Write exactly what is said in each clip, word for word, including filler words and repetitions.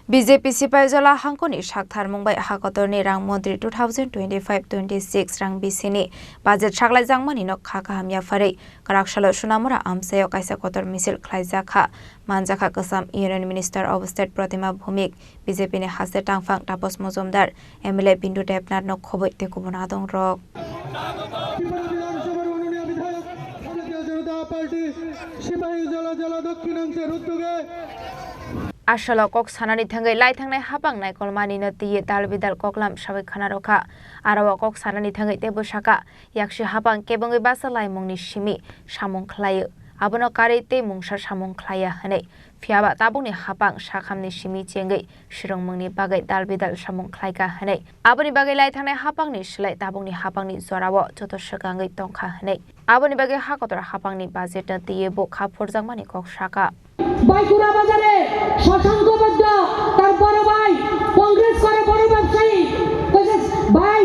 B J P Sipaijala hangkoni saktharmung bai ha kotorni rang montri two thousand twenty-five twenty-six rang bisini budget saklaijakmani no kha kaham yapharwi kwrak salo Sonamura amchaio kaisa kotor misil khlaijakha. Manjakha kwcham Union Minister of State Pratima Bhumik, B J P ni haste tangphang Tapas Mojumdar, M L A Bindu Debnath no khobwi tei kubun adong rok. Tripura বিধানসভার মাননীয় বিধায়ক ভারতীয় জনতা পার্টি সিপাহী জলা জেলা দক্ষিণাংশের উদ্যোগে Asalo kok sanani thangwi lai thangnai hapang naikolmani no twiwi dal bidal koklam sawi khana rokha. Aro o kok sanani thangwi teibo saka, yaksi hapang kebengwi basa laimungni simi samung khlaio. Abono karwi tei mungsa samung khlaiya hwnwi. Phiyaba tabukni hapang sakhamni simi chengwi swrwngmungni bagwi dal bidal samung khlaikha hwnwi. Aboni bagwi lai thangnai hapangni slai tabukni hapangni jorao joto swkangwi tongkha hwnwi. Aboni bagwi ha kotor hapangni budgetno twiwi bo kha phurjakmani kok saka. বাইকুড়া বাজারে শশাঙ্ক বৈদ্য তার বড় ভাই কংগ্রেস করে বড় ব্যবসায়ী কইছে, "ভাই,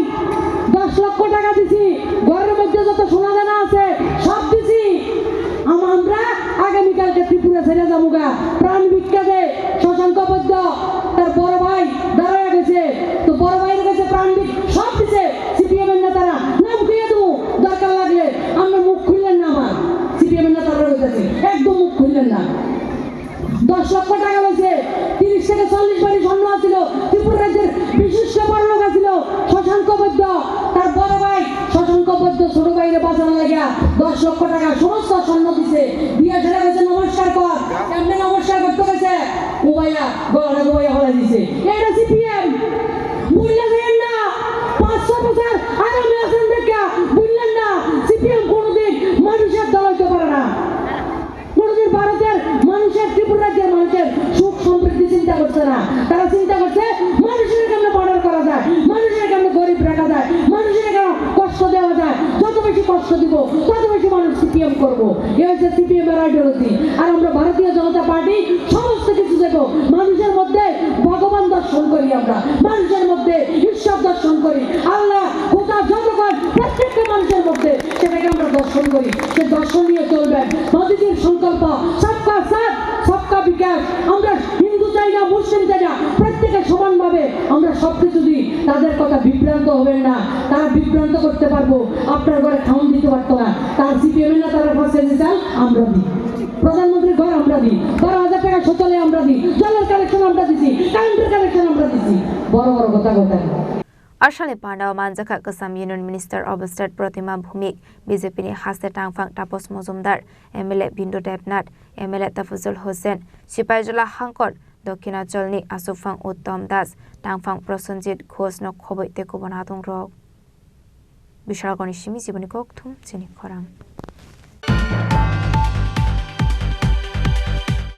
দশ লক্ষ টাকা দিছি, ঘরের মধ্যে যত সোনা দানা আছে সব দিছি, আম-, আমরা আগামীকালকে ত্রিপুরা ছেড়ে যাবো গা।" প্রাণ ভিক্ষা দে শশাঙ্ক বৈদ্য, তার বড় ভাই দাঁড়ায় গেছে, তো বড় ভাইয়ের কাছে প্রাণ ভিক-, সব দিছে। সিপিএম এর নেতারা নাম খুলে দেবো দরকার লাগলে, আমরা মুখ খুললেন না আমার। সিপিএম এর নেতারা বলতেছে, একদম মুখ খুললেন না। দশ লক্ষ টাকা লইছে, তিরিশ থেকে চল্লিশ ভরি স্বর্ণ আছিল, ত্রিপুরা রাজ্যের বিশিষ্ট বড়লোক আছিল শশাঙ্ক বৈদ্য, তার বড় ভাই শশাঙ্ক বৈদ্য ছোট ভাইরে বাঁচানো লাগিয়া দশ লক্ষ টাকা সমস্ত স্বর্ণ দিছে, দিয়া সেটা গেছে নমস্কার কর, এমনি নমস্কার করতে গেছে, উবাইয়া, গলাটা উবাইয়া হলাই দিছে। এটা সিপিএম। বুঝলেন না, পাঁচশো বছর আগামী আছেন দেখা, বুঝলেন না, সিপিএম কোনোদিন মানুষের দল হইতে পারে না। কোনোদিন ভারতের মানুষের, ত্রিপুরা রাজ্যের মানুষের সুখ সমৃদ্ধি চিন্তা করছে না। তারা চিন্তা করছে মানুষের কেমনে মার্ডার করা যায়, মানুষের কেমনে গরিব রাখা যায়, মানুষের কেন কষ্ট দেওয়া যায়। যত বেশি কষ্ট দিব, তত বেশি মানুষ সিপিএম করবো। এ হচ্ছে সিপিএম এর আইডিওলজি। আর আমরা ভারতীয় জনতা পার্টি সমস্ত কিছু দেখো, মানুষের মধ্যে ভগবান দর্শন করি আমরা, মানুষের মধ্যে ঈশ্বর দর্শন করি, আল্লাহ, খোদা, যতক্ষণ প্রত্যেকটা মানুষের মধ্যে সেটাকে আমরা দর্শন করি, সে দর্শন নিয়ে চলবেন। মোদীজির সংকল্প সবকা সাথ, সবকা বিকাশ। আমরা হিন্দু চাই না, মুসলিম চাই না, প্রত্যেকে সমানভাবে আমরা সবকিছু দিই। তাদের কথা বিভ্রান্ত হবেন না, তারা বিভ্রান্ত করতে পারবো, আপনার ঘরে খাওন দিতে পারতো না। তার সিপিএম এর না, তারা ফার্স্ট চাল আমরা দিই, প্রধানমন্ত্রীর ঘর আমরা দিই, বারো হাজার টাকা শৌচালয় আমরা দিই, জলের কানেকশন আমরা দিছি, কারেন্টের কানেকশন আমরা দিছি। বড় বড় কথা কথা। Ashalni pandao manjakha kwcham Union Minister of State Pratima Bhumik, B J P ni haste tangphang Tapas Mojumdar, M L A Bindu Debnath, M L A Tafazul Hussain, Sipaijala hangkor, Dokhinacholni asukphang Uttom Das, tangphang Prosenjit Ghosh no khobwi tei kubun adong rok. Bishalgoni simi jiboni kokthum chini khorang.